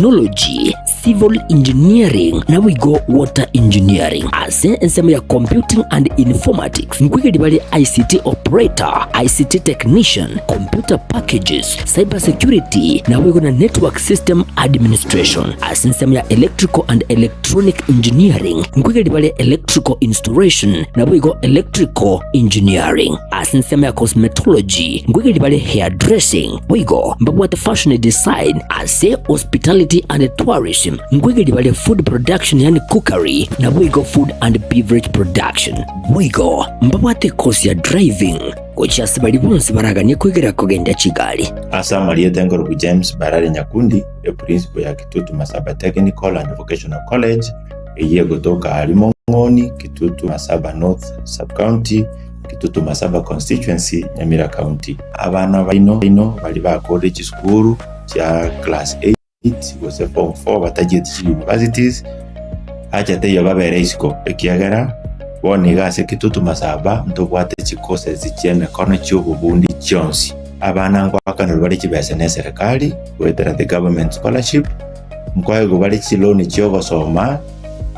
Technology, Civil Engineering naboigo Water Engineering. Ase ensemo ya Computing and Informatics nkoigeria bare ICT Operator, ICT Technician, Computer Packages, Cyber Security naboigo na Network System Administration. Ase ensemo ya Electrical and Electronic Engineering nkoigeria bare Electrical Installation naboigo Electrical Engineering. Ase ensemo ya Cosmetology nkoigeria bare Hairdressing boigo mbabwate Fashion Design Ase Hospitality and Tourism nkoigeria bare Food Production yaani Cookery naboigo Food and Beverage Production. Boigo mbabwate ekosi ya Driving gochia ase baria bonsi baraganie koigera kogendia chigari. Ase amarieta enkorokwa James Barare Nyakundi, eprinciple ya Kitutu Masaba Technical and Vocational College, eyio egotoka aria Mong'oni, Kitutu Masaba North Sub-County, Kitutu Masaba Constituency, Nyamira County. Abana baino baria bakorire chisukuru chia class 8 gose form 4 batachieti chi universities, acha teiyo babere isiko ekiagera bono iga ase Kitutu Masaba ntobwate chi courses chia emekono chia obobundi chionsi. Abana ngoakanerwa bare chibesa ne eserekari goetera the government scholarship, nkoegwa bare chiloan chia ogosoma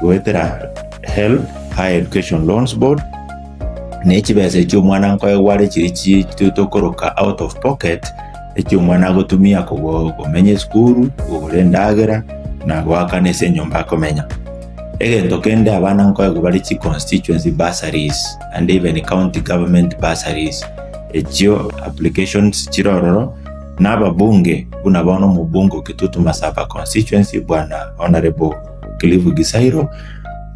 goetera HELB, Higher Education Loans Board, ne chibesa echio omwana nkoegwa are chiria chi tokoroka out of pocket, echio omwana agotumia kogo komenya esukuru, kogora endagera, na goakana ase enyomba akomenya. Egento kende abana nkoegwa bare chi constituency bursaries and even county government bursaries, echio applications chire ororo, na ababunge buna bono omobunge o Kitutu Masaba constituency bwana Honourable Cliff Gisairo,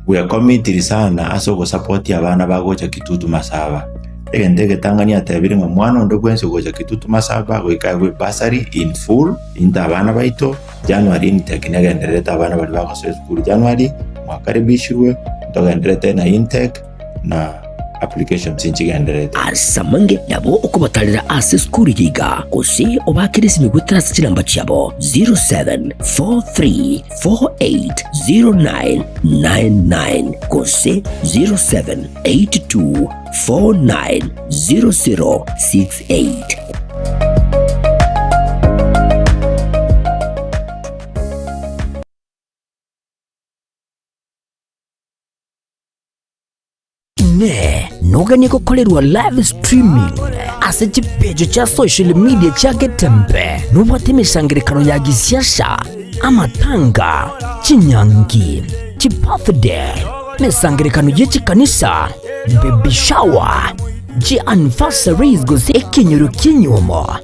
Bwekomitiri sana ase ogosapotia abana bagocha Kitutu Masaba. Egento egetang'ani atebire ng'a mwana onde bwensi ogocha Kitutu Masaba goika aegwe bursary in full into abana baito, January intake negendererete abana baria bagosoa esukuru January mwakaribishirwe ntogendererete na intake na applications nchigendererete. Ase amange nabo okobatarera ase esukuru eye iga, gose obaakere esimi goetera ase chinamba chiabo 0743 480999 gose 0782490068. Inee! Noganie gokorerwa live streaming ase chipeji chia social media chia Getembe? Nobwate emesangererekano ya gisiasa, amatanga, chinyangi, chibirthday, emesangererekano ye chikanisa, baby shower, chianniversaries gose ekenyoro ki'enyuomo,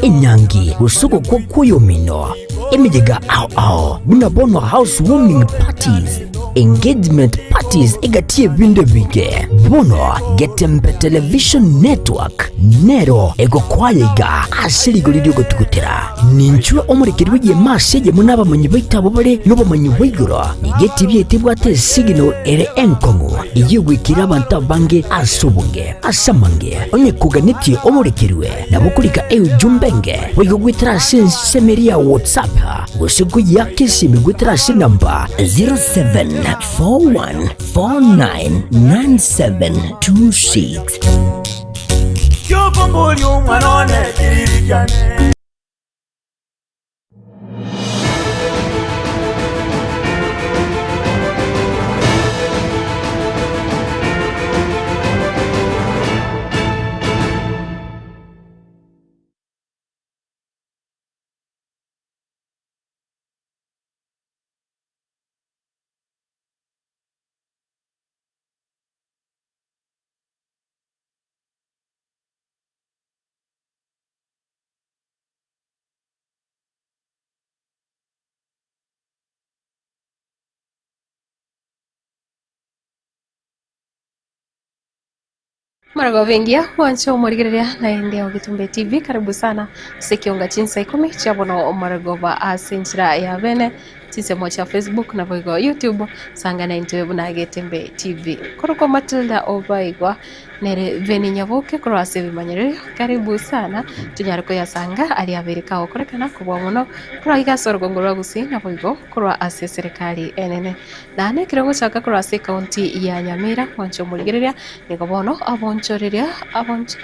enyangi gose ogokwa kw'oyomino, emeyega ao ao buna bono house warming parties, engagement parties egati y'ebinto ebinge. Bono Getembe Television Network nero egokwaya iga ase rigori ri'ogotugutera. Ninchwe omorekeri bw'egeema ase eyemo n'abamanyi baito abwo bare nobomanyi bwa igoro. Nigo etibi yaito ebwate esignal ere enkong'u eyio egwekire abanto abange ase obonge. Ase amange, onye koganetie omorekerwe, nabo okorika eujumbe enge boigo goetera ase ensemo eria ya WhatsApp gose koyiaka esimi goetera ase enamba 0741499726. Kiokomboria omwana one kiriri kiane. Maragoba engiya gwancha omorigereria naende Ogetumbe TV karibu sana ase ekionga chinsa ikomi chia bono omaragoba ase enchera ya bene chinsemo chia Facebook naboigo YouTube sangana intwe buna Getembe TV korokwa Matilda Obaigwa. Nere Veni Nyaboke korwa ase ebimanyererio, karibu sana tonyare koyasanga aria abeire kagokorekana kobua mono korwa iga ase orogongo rwa Gusii naboigo korwa ase eserekari enene. Naende ekero ogochaka korwa ase ekaunti ya Nyamira mwanche omorigereria nigo bono abonchoreria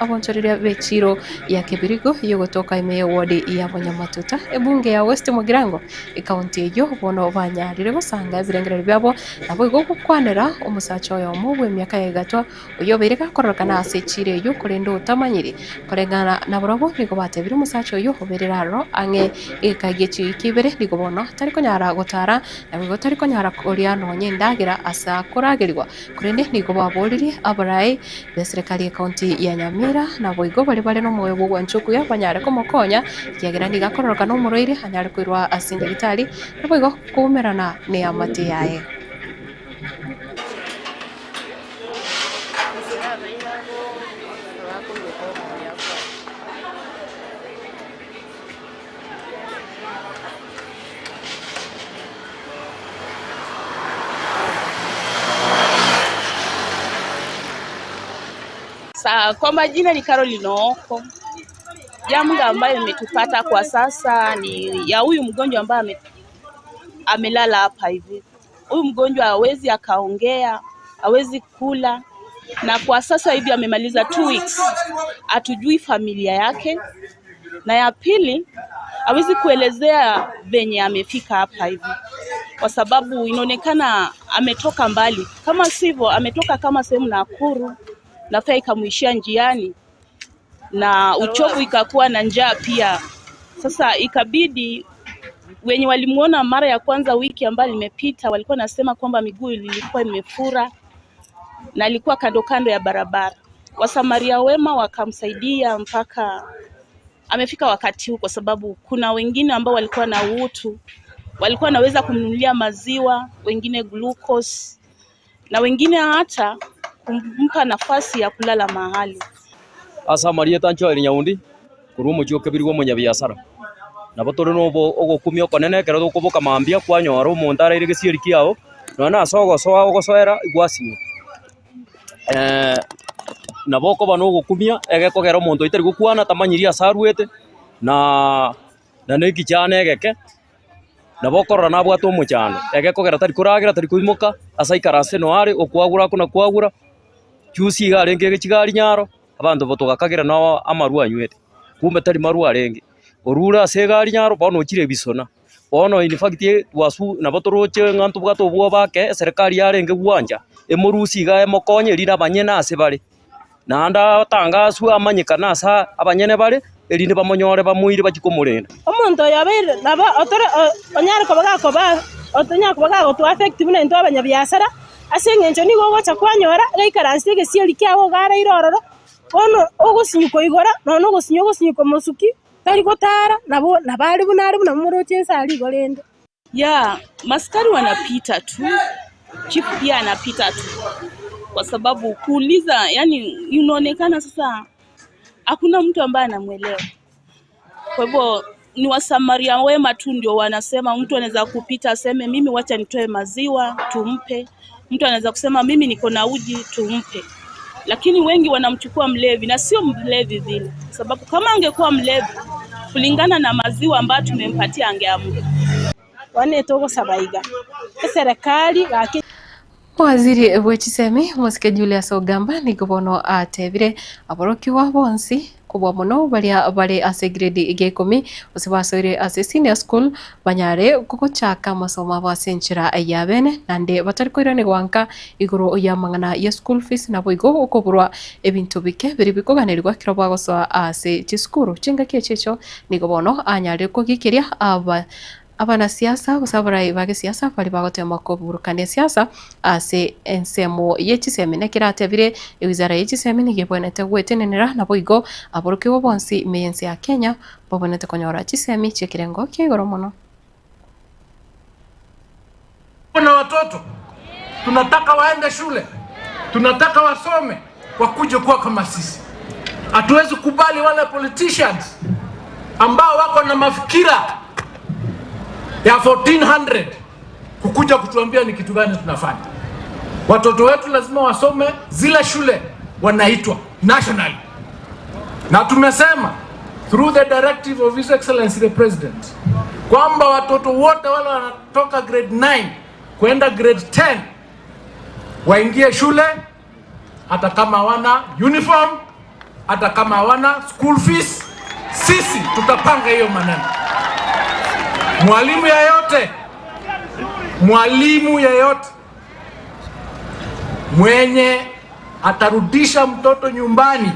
abonchoreria b'echiiro ya Kebirigo yogotoka ime y'ewodi ya Bonyamatuta ebunge ya West Mugirango ekaunti eyio bono banyarire gosanga ebirengererio biabo naboigo gokwanera omosacha oyomo bw'emiaka ya igatwa Oyobeire gakororekana ase echiiro eyio, korende otamanyiri. Koreng'ana nabarabwo nigo batebirie omosacha oyio oberire aroro ang'e egeka gie chiwiki ibere, nigo bono tari konyara gotara, naboigo tari konyara koria nonya endagera ase akoragerigwa. Korende nigo baboririe abarai b'eserekari y'ecounty ya Nyamira, naboigo baria bare nomoyo bw'ogwancha okuya banyare komokonya, ekiagera nigo akororekana omorwaire anyare koirwa ase enyagitari, naboigo koumerana neamate yaye. Sa, kwa majina ni Caroline Ooko. Jambo ambayo imetupata kwa sasa ni ya huyu mgonjwa ambaye ame, amelala hapa hivi. Huyu mgonjwa hawezi akaongea, hawezi kula, na kwa sasa hivi amemaliza two weeks, hatujui familia yake. Na ya pili, hawezi kuelezea venye amefika hapa hivi, kwa sababu inaonekana ametoka mbali, kama sivyo ametoka kama sehemu Nakuru na fare ikamuishia njiani na uchovu ikakuwa na njaa pia. Sasa ikabidi wenye walimuona mara ya kwanza wiki ambayo limepita walikuwa nasema kwamba miguu ilikuwa imefura na alikuwa kando kando ya barabara. Wasamaria wema wakamsaidia mpaka amefika wakati huu, kwa sababu kuna wengine ambao walikuwa na utu, walikuwa wanaweza kumnunulia maziwa, wengine glucose na wengine hata kumpa nafasi ya kulala mahali. Ase amarieta Joel Nyaundi, korwa omochie o Kebirigo omonyabiasara. Nabo tore na ogokumia okonene ekero tokoboka mambia kwanyora omonto araire gesieri kiao, nonya na ase ogosoa ogosoera gwasinywa. Nabo okoba na ogokumia egekogera omonto oyio tari gokwana tamanyiri ase arwete, na na ekichana egeke, nabo okorora nabwate omochando, egekogera tari koragera tari koimoka, ase aikaransete noo are, okwagura akona kwagura, juzi iga arenge echigari nyaro. Abanto togakagera nao amarwa anywete, kumbe tari marwa arenge. Orure ase egari nyaro bono ochire ebisona. Bono in fact twasu nabo toroche ng'a ntobwate obwoba ake, eserekari yarenge gwancha, emorusie iga emokonye erinde abanyene ase bare. Naende atangaswe amanyekane ase abanyene bare, erinde bamonyore bamoire bachie komorenda. Omonto oyo obeire nabo otore onyare koba gakoba otonyare koba gagotoa affect buna intwe abanyabiasara, Ase engencho nigo ogocha kwanyora gaikaransete egesieri kiao ogaraire ororo, bono ogosinywa koigora, nonya ogosinywa ogosinywa komosuki, tari gotara, nabo nabo are buna are buna momoroche inse aria igo rende. Yeah, maskari wanapita tu, chief pia anapita tu, kwa sababu kuuliza, yani inaonekana sasa hakuna mtu ambaye anamwelewa. Kwa hivyo ni wasamaria wema tu ndio wanasema, mtu anaweza kupita aseme mimi wacha nitoe maziwa tumpe, mtu anaweza kusema mimi niko na uji tumpe, lakini wengi wanamchukua mlevi na sio mlevi vile, sababu kama angekuwa mlevi kulingana na maziwa ambayo tumempatia angeamka. Bono etogosaba iga, eserekari gaki. Waziri bwe chisemi omosike Julius Ogamba nigo bono atebire aborokigwa bonsi kobua mono baria bare ase egrade ya ikomi gose basoire ase senior school banyare gochaka amasomo abo ase enchera ya bene naende batari koiranigwa nka igoro y'amang'ana ya school fees naboigo okoborwa ebinto bike biria bikoganerigwa ekero bagosoa ase chisukuru. Chingaki echi echio nigo bono anyarire kogikiria aba Abanasiasa gose abarai ba gesiasa baria bagotema koburukania esiasa ase ensemo ye chisemi. Nekero atebire ewizara ye chisemi nigo ebwenerete gwetenenera naboigo aborokigwa bonsi ime y'ense ya Kenya babwenerete konyora chisemi chi'ekerengo kia igoro mono. Na watoto tunataka waende shule, tunataka wasome, wakuje kuwa kama sisi. Hatuwezi kubali wale politicians ambao wako na mafikira ya 1400 kukuja kutuambia ni kitu gani tunafanya. Watoto wetu lazima wasome zile shule wanaitwa nationally, na tumesema through the directive of His Excellency the President kwamba watoto wote wale wanatoka grade 9 kwenda grade 10 waingie shule hata kama hawana uniform, hata kama hawana school fees. Sisi tutapanga hiyo maneno. Mwalimu yeyote, mwalimu yeyote mwenye atarudisha mtoto nyumbani,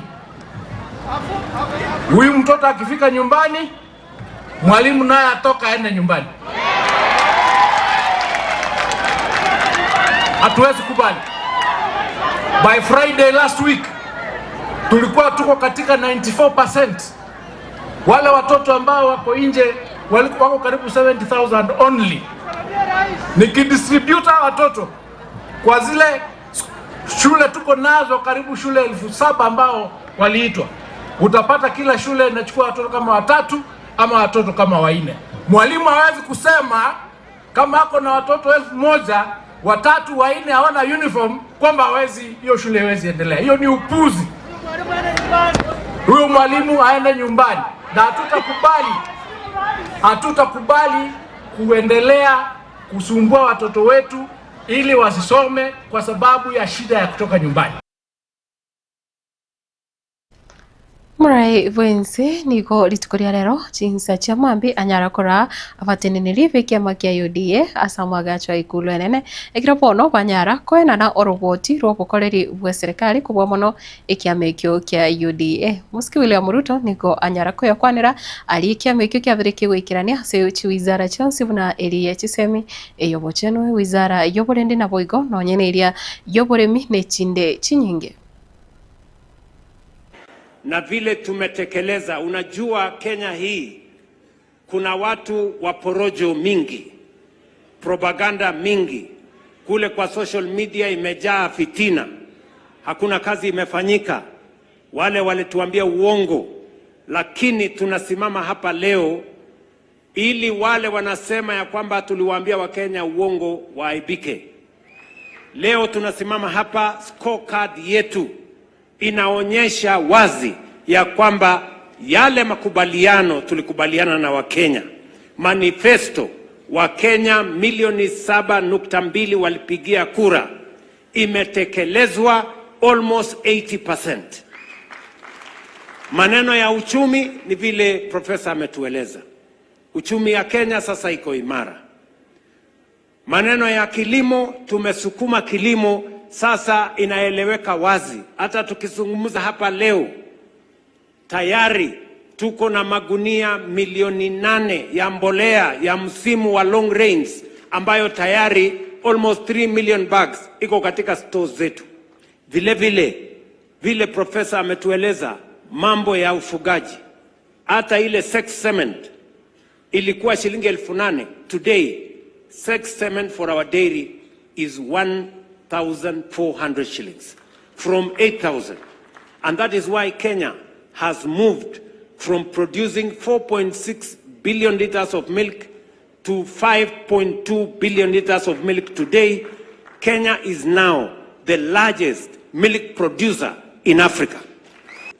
huyu mtoto akifika nyumbani, mwalimu naye atoka aende nyumbani. Hatuwezi kubali. By Friday last week tulikuwa tuko katika 94%. Wale watoto ambao wako nje wako karibu 70,000 only. Nikidistribute hawa watoto kwa zile shule tuko nazo karibu shule 7,000 ambao waliitwa, utapata kila shule inachukua watoto kama watatu ama watoto kama wanne. Mwalimu hawezi kusema kama ako na watoto 1,000 watatu wanne hawana uniform kwamba hawezi, hiyo shule haiwezi endelea. Hiyo ni upuzi. Huyo mwalimu aende nyumbani, na hatutakubali kuendelea kusumbua watoto wetu ili wasisome kwa sababu ya shida ya kutoka nyumbani. Morai bwense nigo rituko ria rero chinsa chia mambi anyara kora abateneneri b'ekiama kia UDA ase amagacho a ikulu enene ekero bono banyara koenana oroboti rw'obokoreri bwa serikali kobua mono ekiama ekio kia UDA. Mosike William Ruto nigo anyara koyakwanera aria ekiama ekio kiabere kegoikerania ase chiwizara chionsi buna eria ye chisemi, ey'obochenu, ewizara y'oborendi naboigo nonye neria y'oboremi ne chinde chinyinge. Na vile tumetekeleza. Unajua Kenya hii kuna watu wa porojo mingi, propaganda mingi, kule kwa social media imejaa fitina, hakuna kazi imefanyika, wale walituambia uongo, lakini tunasimama hapa leo ili wale wanasema ya kwamba tuliwaambia Wakenya uongo waaibike. Leo tunasimama hapa, scorecard yetu inaonyesha wazi ya kwamba yale makubaliano tulikubaliana na Wakenya, manifesto Wakenya milioni 7.2 walipigia kura, imetekelezwa almost 80%. Maneno ya uchumi ni vile profesa ametueleza, uchumi ya Kenya sasa iko imara. Maneno ya kilimo, tumesukuma kilimo sasa inaeleweka wazi. Hata tukizungumza hapa leo tayari tuko na magunia milioni 8 ya mbolea ya msimu wa long rains ambayo tayari almost 3 million bags iko katika stores zetu. Vile vile vile profesa ametueleza mambo ya ufugaji, hata ile sex cement ilikuwa shilingi 8,000. Today sex cement for our dairy is 1,400 shillings from 8,000. And that is why Kenya has moved from producing 4.6 billion liters of milk to 5.2 billion liters of milk today. Kenya is now the largest milk producer in Africa.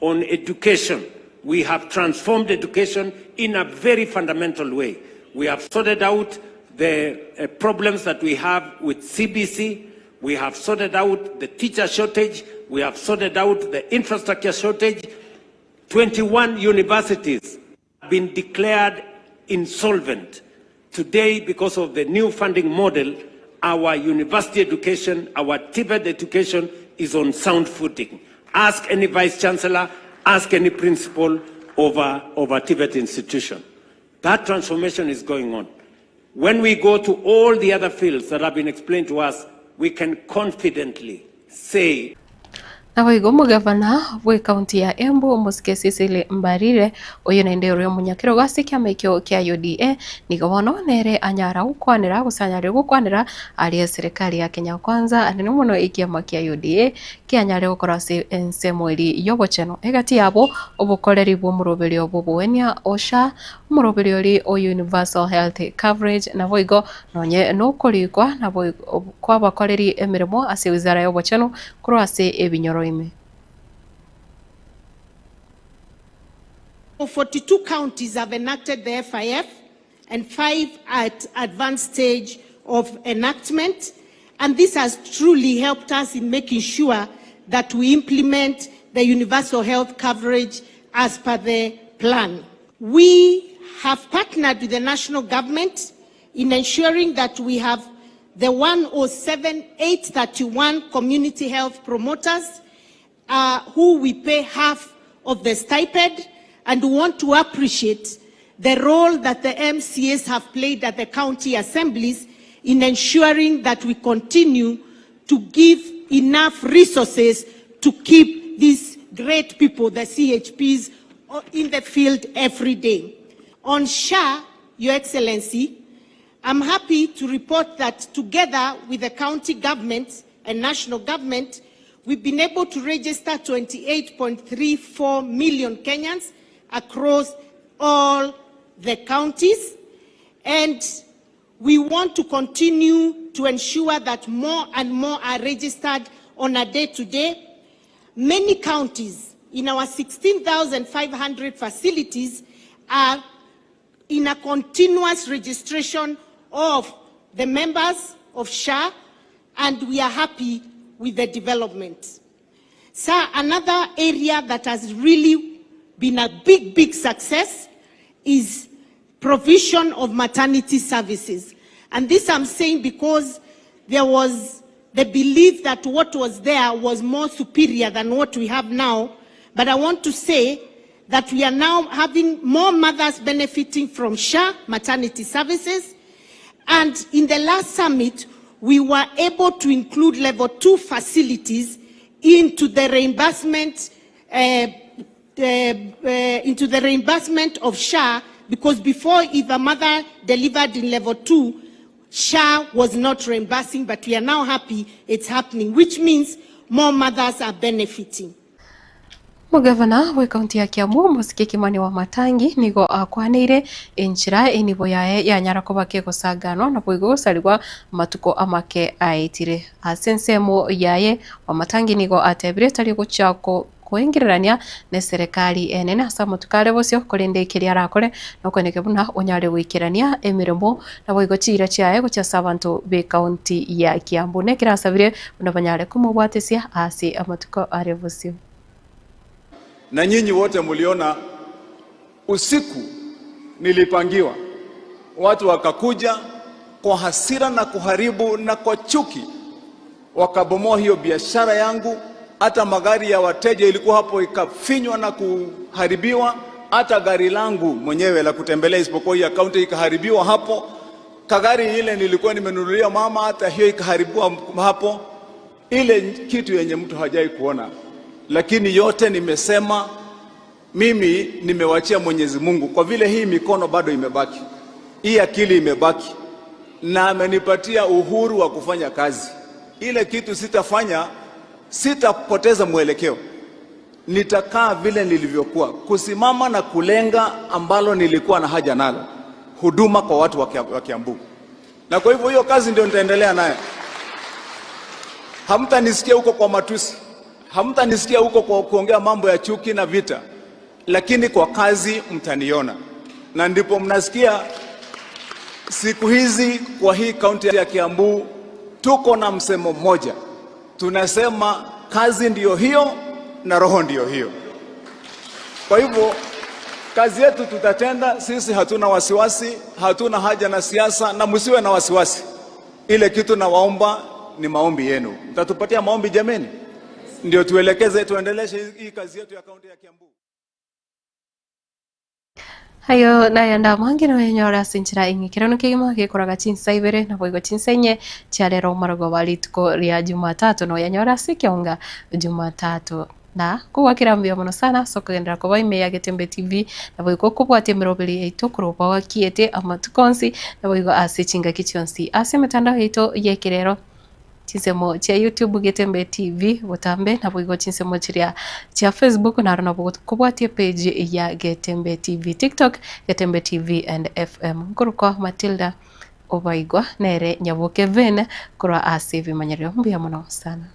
On education, we have transformed education in a very fundamental way. We have sorted out the problems that we have with CBC. We have sorted out the teacher shortage. We have sorted out the infrastructure shortage. 21 universities have been declared insolvent. Today, because of the new funding model, our university education, our TVET education is on sound footing. Ask any vice chancellor, ask any principal of a TVET institution. That transformation is going on. When we go to all the other fields that have been explained to us, we can confidently say Naboigo omogavana bw'ekaunti ya Embu omosike Cecily Mbarire oyo naende ore omonyakerogo ase ekiama ekio kia UDA nigo bono nere anyara gokwanera gose anyarire gokwanera aria eserekari ya Kenya Kwanza anene mono ekiama kia UDA kianyare gokora ase ensemo eria y'obochenu egati yabo obokoreri bw'omoroberio bw'oboenia OSHA omoroberio oria o Universal Health Coverage naboigo nonye nokorikwa nabo kwabakoreri emeremo ase wizara y'obochenu korwa ase ebinyoro ime. 42 counties have enacted the FIF and 5 at advanced stage of enactment. And this has truly helped us in making sure that we implement the universal health coverage as per the plan. We have partnered with the national government in ensuring that we have the 107,831 community health promoters uh, who we pay half of the stipend and we want to appreciate the role that the MCAs have played at the county assemblies in ensuring that we continue to give enough resources to keep these great people, the CHPs, uh, in the field every day. On SHA, Your Excellency, I'm happy to report that together with the county government and national government, we've been able to register 28.34 million Kenyans across all the counties. And we want to continue to ensure that more and more are registered on a day-to-day. Many counties in our 16,500 facilities are in a continuous registration of the members of SHA, and we are happy with the development. Sir, another area that has really been a big, big success is provision of maternity services. And this I'm saying because there was the belief that what was there was more superior than what we have now. But I want to say that we are now having more mothers benefiting from SHA maternity services. And in the last summit, we were able to include level 2 facilities into the reimbursement uh, uh, uh, into the reimbursement of SHA because before if a mother delivered in level 2 SHA was not reimbursing but we are now happy it's happening which means more mothers are benefiting. Omogavana bw'ekaunti ya Kiambu, Omosike Kimani Wamatangi, nigo akwaneire enchera enibo yaye yanyara koba kegosanganwa naboigo gosarigwa amatuko amake aetire. Ase ensemo yaye, Wamatangi nigo atebire tari gochia koengererania neserekari enene ase amatuko are bosio korende keria arakore nokoeneke buna onyare goikerania emeremo naboigo chiira chiaye gochia ase abanto b'ekaunti ya Kiambu. Nekero asabire buna banyare komobwatesia ase amatuko are bosio. Na nyinyi wote mliona usiku nilipangiwa, watu wakakuja kwa hasira na kuharibu na kwa chuki, wakabomoa hiyo biashara yangu. Hata magari ya wateja ilikuwa hapo ikafinywa na kuharibiwa, hata gari langu mwenyewe la kutembelea, isipokuwa hii akaunti ikaharibiwa hapo. Kagari ile nilikuwa nimenunulia mama, hata hiyo ikaharibiwa hapo. Ile kitu yenye mtu hajai kuona lakini yote nimesema mimi nimewachia Mwenyezi Mungu, kwa vile hii mikono bado imebaki, hii akili imebaki, na amenipatia uhuru wa kufanya kazi. Ile kitu sitafanya, sitapoteza mwelekeo, nitakaa vile nilivyokuwa, kusimama na kulenga ambalo nilikuwa na haja nalo, huduma kwa watu wa Kiambu. Na kwa hivyo hiyo kazi ndio nitaendelea nayo. Hamtanisikia huko kwa matusi, hamtanisikia huko kwa kuongea mambo ya chuki na vita, lakini kwa kazi mtaniona, na ndipo mnasikia siku hizi kwa hii kaunti ya Kiambu tuko na msemo mmoja, tunasema kazi ndiyo hiyo na roho ndiyo hiyo. Kwa hivyo kazi yetu tutatenda sisi, hatuna wasiwasi, hatuna haja na siasa, na msiwe na wasiwasi. Ile kitu nawaomba ni maombi yenu. Mtatupatia maombi jameni, ndio tuelekeze, tuendeleshe hii kazi yetu ya kaunti ya Kiambu. Ayo nayanda amange noyenyore ase enchera eng'ekeranu kegima gekoraga chinsa ibere naboigo chinsa inye chia rero omorogoba rituko ria Jumatatu noyanyore ase ekionga Jumatatu na kogwakera mbuya mono sana ase okogenderera koba ime ya Getembe TV naboigo okobwatia emeroberi yaito korwa bawakiete amatuko onsi naboigo ase chingaki chionsi ase emetandao yaito ya ekerero Chinsemo chia YouTube Getembe TV botambe naboigo chinsemo chiria chia Facebook naro nabo kobwatia epage ya Getembe TV, TikTok Getembe TV and FM. Nkorokwa Matilda Obaigwa nere Nyaboke Vane korwa ase ebimanyererio. Mbuya mono sana.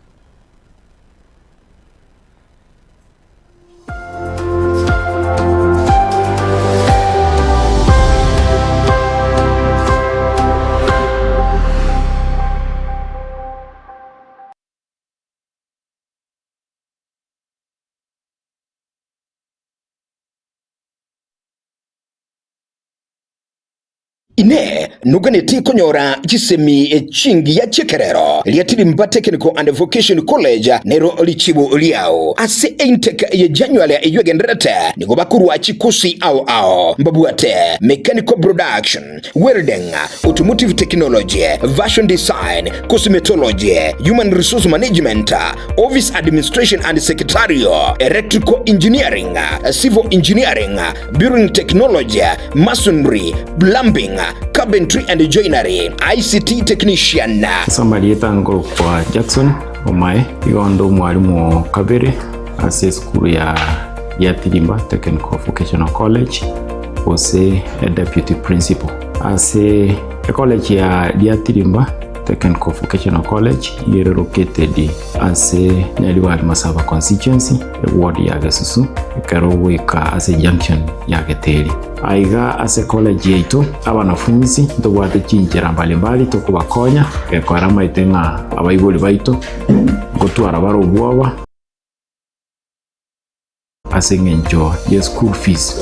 Inee! Noganetie konyora chisemi chingiya chi'ekerero? Riatirimba Technical and Vocation College nero richibu riao. Ase eintake ye January eyio egendererete, nigo bakorua chikosi ao ao mbabwate Mechanical Production, Welding, Automotive Technology, Fashion Design, Cosmetology, Human Resource Management, Office Administration and Secretarial, Electrical Engineering, Civil Engineering, Building Technology, Masonry, Plumbing, Carpentry and Joinery, ICT Technician. Ase amarieta nkorokwa Jackson Omae, igo nde omwalimu o kabere ase esukuru ya Giatirimba Technical Vocational College gose deputy principal. Ase ecollege ya Giatirimba Technical Vocational College iga ere located ase Nyaribari Masaba Constituency, eward ya Gesusu, ekero ogoika ase junction ya Geteri. Aiga ase college yaito, abanafunsi ntobwate chinchera mbalimbali tokobakonya gekora amaete ng'a abaibori baito ngotwara bare obwoba ase eng'encho ye school fees.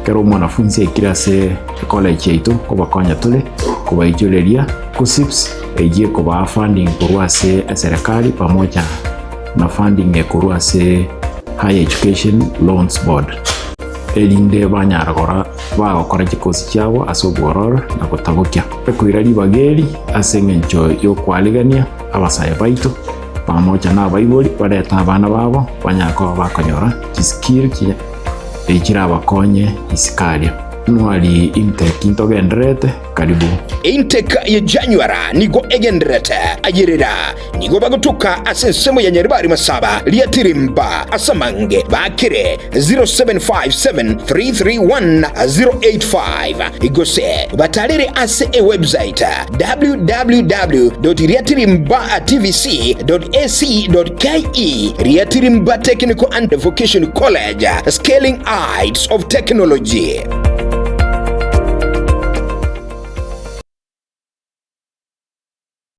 Ekero omwanafunsi aikire ase ecollege yaito nkobakonya tore kobaichoreria KUCCPS eyio ekobaa funding korwa ase eserekari pamoja na funding ekorwa ase Higher Education Loans Board. Erinde banyare gora bagokora chikosi chiabo ase obwororo na gotabokia. Ekoira ribaga eri ase engencho y'okwarigania abasae baito, pamoja nabaibori barete abana babo banyare koba bakonyora chiskill chirabakonye isiko aria. Nwari intake ntogendererete karibu. Intake ye January nigo egendererete ayerera Nigo bagotoka ase ensemo ya Nyaribari Masaba, Riatirimba, ase amange bakire 0757331085 gose batarere ase ewebsite www.riatirimbatvc.ac.ke Riatirimba Technical and Vocation College, Scaling Heights of Technology.